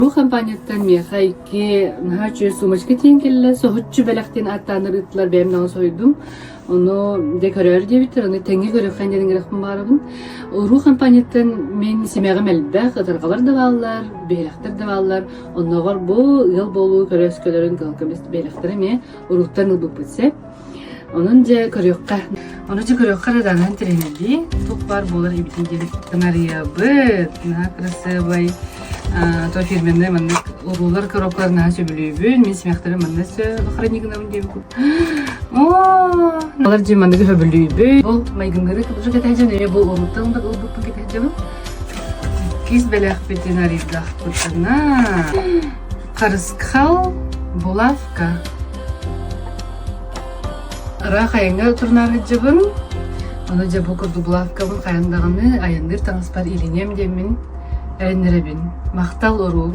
Бу компанияттан миэхэ икки наһаа үчүгэй сумочка тиийэн кэллэ. Соһуччу бэлэхтин ааттааннар ыыттылар, бэйэм даҕаны соһуйдум. Ону дьэ көрөөр диэбиттэр, ону тэҥҥэ көрүөххэ диэн ыҥырыахпын баҕарабын. Уруу компанияттан мин симэҕим элбэх, ытарҕалар да бааллар, биһилэхтэр да бааллар. Оннооҕор бу ыал буолуу көрөөскөлөрүн кыһыл көмүс биһилэхтэрэ эмиэ урууттан ылбыппыт сөп. Онон дьэ көрүөххэ. Ону дьэ көрүөххэ эрэ даҕаны тирэнэбин. Туох баар буолар эбитий диэн кынарыйабыт. Наһаа кырасыабай. То фирменный маннык уруулар коробкалар наһаа сөбүлүүбүн. Мин симэхтэрим манна өссө хранить гынабын диэбит. Оо, Алар дьэ манныгы сөбүлүүбүн. Ол майгынгары кыбыжы кэтэһдьэн эмиэ бу уруултан ылбыппын кэтэһдьэбин. Иккис бэлэхпитин арыйдахпытына Харысхал булавка. Ыраах айаҥҥа турнаары сылдьабын. Ону дьэ бу курдук булавкабын хайан даҕаны айанныыр таҥаспар илиниэм диэммин эрэннэрэбин. Махтал уруу.